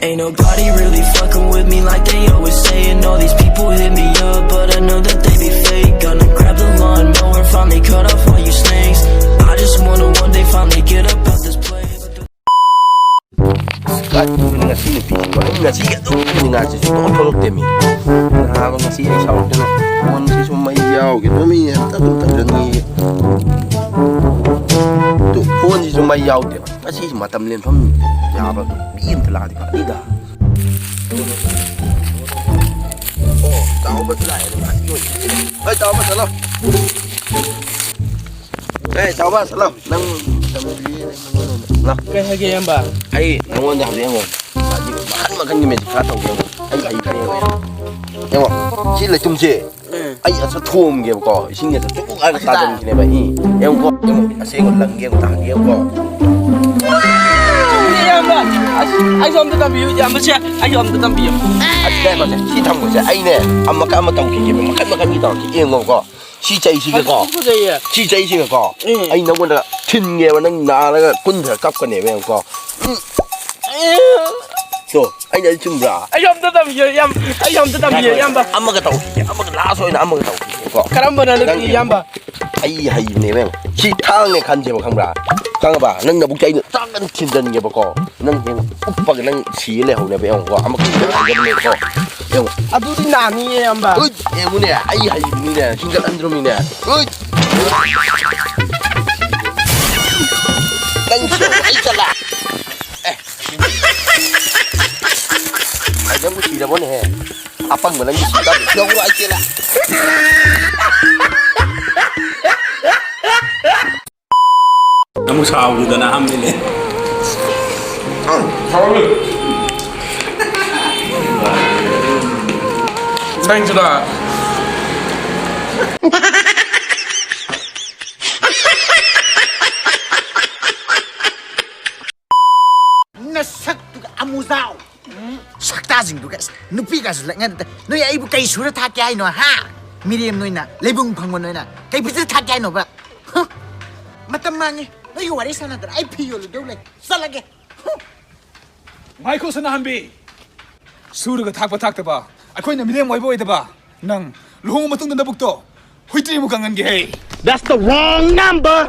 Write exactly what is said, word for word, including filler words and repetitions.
Ain't nobody really fucking with me like they always saying. All these people hit me up, but I know that they be fake. Gonna grab the lawnmower, finally cut off all you snakes. I just wanna one day finally get up out this place. ꯀꯔꯤꯅꯣ ꯉꯁꯤ ꯅꯨꯄꯤꯁꯤꯕꯣ? ꯑꯩ ꯉꯁꯤ ꯑꯗꯨꯝ ꯅꯤꯡꯉꯥꯏꯁꯦ ꯁꯨꯡꯊꯣꯛ ꯊꯣꯛꯂꯛꯇꯦꯃꯤ꯫ ꯅꯍꯥꯟ ꯉꯁꯤ ꯑꯩ ꯁꯥꯎꯔꯛꯇꯅ ꯐꯣꯟꯁꯤꯁꯨ ꯃꯩ ꯌꯥꯎꯒꯦ ꯇꯧꯃꯤ, ꯑꯝꯇ ꯑꯗꯨꯝ ꯇꯧꯖꯅꯤꯡꯉꯤ꯫ ꯇꯨ, ꯐꯣꯟꯁꯤꯁꯨ ꯃꯩ ꯌꯥꯎꯗꯦꯕ꯫ ꯉꯁꯤꯁꯨ ꯃꯇꯝ ꯂꯦꯟꯐꯝ ꯌꯥꯕ ꯃꯤ ꯑꯝꯇ ꯂꯥꯛꯑꯗꯤ ꯐꯅꯤꯗ꯫ ꯑꯣ, ꯆꯥꯎꯕꯁꯨ ꯂꯥꯛꯑꯦ꯫ ꯍꯣꯏ, ꯆꯥꯎꯕ ꯆꯠꯂꯣ꯫ ꯑꯦ, ꯆꯥꯎꯕ ꯆꯠꯂꯣ꯫ ꯅꯪ ꯂꯥꯛ꯫ ꯀꯩ ꯍꯥꯏꯒꯦ ꯏꯌꯥꯝꯕ? ꯑꯩ ꯅꯉꯣꯟꯗ ꯍꯧꯖꯤꯛ ꯌꯦꯡꯉꯣ꯫ ꯃꯈꯜ ꯃꯈꯜꯒꯤ ꯃꯦꯖꯤꯛ ꯈꯔ ꯇꯧꯒꯦ ꯌꯦꯡꯉꯣ꯫ ꯑꯩ ꯍꯩꯈ꯭ꯔꯦ ꯌꯦꯡꯉꯣ꯫ ꯌꯦꯡꯉꯣ, ꯁꯤ ꯂꯩꯇꯨꯝꯁꯦ꯫ ꯑꯩ ꯑꯁ ꯊꯣꯝꯒꯦꯕꯀꯣ꯫ ꯏꯁꯤꯡ ꯑꯁ ꯆꯨꯞ ꯍꯥꯏꯔꯒ ꯇꯥꯖꯟꯈꯤꯅꯦꯕ꯫ ꯏ, ꯌꯦꯡꯉꯨꯀꯣ, ꯌꯦꯡꯉꯣ꯫ ꯑꯁꯦꯡꯕ ꯂꯪꯒꯦ ꯌꯦꯡꯉꯣ, ꯇꯥꯍꯟꯒꯦ ꯌꯦꯡꯉꯨꯀꯣ꯫ ꯏꯌꯥꯝꯕ, ꯑꯁ, ꯑꯩꯁꯨ ꯑꯝꯇ ꯇꯝꯕꯤꯌꯨ ꯏꯌꯥꯝꯕꯁꯦ꯫ ꯑꯩꯁꯨ ꯑꯝꯇ ꯇꯝꯕꯤꯌꯨ꯫ ꯑꯁ, ꯁꯤ ꯊꯝꯃꯣꯁꯦ꯫ ꯑꯩꯅꯦ ꯑꯃꯈꯛ ꯑꯃ ꯇꯧꯈꯤꯒꯦꯕ꯫ ꯃꯈꯜ ꯃꯈꯜꯒꯤ ꯇꯧꯔꯛꯀꯦ꯫ ꯌꯦꯡꯉꯣꯀꯣ꯫ ꯁꯤ ꯆꯩꯁꯤꯒꯀꯣ꯫ ꯐꯖꯩꯌꯦ꯫ ꯁꯤ ꯆꯩꯁꯤꯒꯀꯣ꯫ ꯎꯝ꯫ ꯑꯩ ꯅꯉꯣꯟꯗ ꯊꯤꯟꯒꯦꯕ꯫ ꯅꯪ ꯅꯥꯔꯒ ꯀꯨꯟꯊꯔ ꯀꯞꯀꯅꯦꯕ꯫ ꯌꯦꯡꯉꯨꯀꯣ꯫ ꯎꯝ꯫ ꯇꯣ, ꯑꯩꯅ ꯑꯗꯨ ꯆꯨꯝꯕ꯭ꯔꯥ? ꯑꯩꯁꯨ ꯑꯝꯇ ꯇꯝꯕꯤꯌꯨ ꯏꯌꯥꯝꯕ꯫ ꯑꯩꯁꯨ ꯑꯝꯇ ꯇꯝꯕꯤꯌꯨ ꯏꯌꯥꯝꯕ꯫ ꯑꯃꯒ ꯇꯧꯈꯤꯒꯦ꯫ ꯑꯃꯒ ꯂꯥꯁ ꯑꯣꯏꯅ ꯑꯃꯒ ꯇꯧꯈꯤꯒꯦꯀꯣ꯫ ꯀꯔꯝꯕꯅ ꯅꯨꯄꯤ ꯅꯪ ꯏꯌꯥꯝꯕ? ꯑꯩ ꯍꯩꯕꯅꯦꯕ꯫ ꯁꯤ ꯊꯥꯡꯅꯦ ꯈꯟꯁꯦꯕ, ꯈꯪꯕ꯭ꯔꯥ? ꯈꯪꯉꯕ? ꯅꯪ ꯅꯕꯨꯛ ꯆꯩꯅ ꯆꯥꯛꯀꯅ ꯊꯤꯟꯖꯟꯒꯦꯕꯀꯣ꯫ ꯅꯪ ꯍꯦꯡ ꯎꯞꯄꯒ ꯅꯪ ꯁꯤꯔ ꯂꯩꯍꯧꯅꯦꯕ꯫ ꯌꯦꯡꯉꯨꯀꯣ꯫ ꯑꯃ ꯊꯤꯟꯖꯟꯒꯦꯕꯅꯦꯀꯣ꯫ ꯌꯦꯡꯉꯨ꯫ ꯑꯗꯨꯗꯤ ꯅꯥꯅꯤꯌꯦ ꯏꯌꯥꯝꯕ꯫ ꯍꯨꯏꯠ! ꯌꯦꯡꯉꯨꯅꯦ꯫ ꯑꯩ ꯍꯩꯕꯅꯤꯅꯦ꯫ ꯍꯤꯡꯒꯠꯍꯟꯗ꯭ꯔꯃꯤꯅꯦ꯫ ꯍꯨꯏꯠ! ꯅꯪ ꯁꯤꯔꯕꯣ? ꯑꯩ ꯆꯠꯂꯦ꯫ ꯑꯦ꯫ ꯑꯩ ꯅꯪꯕꯨ ꯁꯤꯔꯕꯣꯅꯦꯍꯦ? ꯑꯄꯪꯕ ꯅꯪꯒꯤ ꯁꯤꯗ ꯌꯧꯔꯣ ꯑꯩ ꯆꯦꯜꯂꯦ꯫ ꯑꯃꯨꯛ ꯁꯥꯎꯔꯨꯗꯅ ꯍꯥꯝꯕꯤꯂꯦ꯫ ꯅꯪꯁꯨꯔꯥ? ꯅꯁꯛꯇꯨꯒ ꯑꯃꯨꯖꯥꯎ꯫ ꯎꯝ, ꯁꯛꯇꯥꯁꯤꯡꯗꯨꯒ ꯑꯁ, ꯅꯨꯄꯤꯒꯁꯨ ꯂꯛꯅꯗꯦ꯫ ꯅꯣꯏ ꯑꯩꯕꯨ ꯀꯩ ꯁꯨꯔ ꯊꯥꯛꯀꯦ ꯍꯥꯏꯅꯣ, ꯍꯥ? ꯃꯤꯔꯦꯝ ꯅꯣꯏꯅ, ꯂꯩꯕꯨꯡ ꯐꯪꯕ ꯅꯣꯏꯅ ꯀꯩ ꯄꯤꯖ ꯊꯥꯛꯀꯦ ꯍꯥꯏꯅꯣꯕ? ꯍꯨ? ꯃꯇꯝ ꯃꯥꯡꯉꯦ꯫ ꯅꯣꯏꯒꯤ ꯋꯥꯔꯤ ꯁꯥꯟꯅꯗꯅ ꯑꯩ ꯐꯤ ꯌꯣꯜꯂꯨꯗꯧ ꯂꯩ꯫ ꯆꯠꯂꯒꯦ꯫ ꯍꯨ? ꯉꯥꯏꯈꯣ ꯁꯅꯥꯍꯟꯕꯤ, ꯁꯨꯔꯒ ꯊꯥꯛꯄ ꯊꯥꯛꯇꯕ, ꯑꯩꯈꯣꯏꯅ ꯃꯤꯔꯦꯝ ꯑꯣꯏꯕ ꯑꯣꯏꯗꯕ, ꯅꯪ ꯂꯨꯍꯣꯡꯕ ꯃꯇꯨꯡꯗ ꯅꯕꯨꯛꯇꯣ ꯍꯨꯏꯇ꯭ꯔꯤꯃꯨꯛ ꯀꯪꯍꯟꯒꯦ ꯍꯦ꯫ That's the wrong number.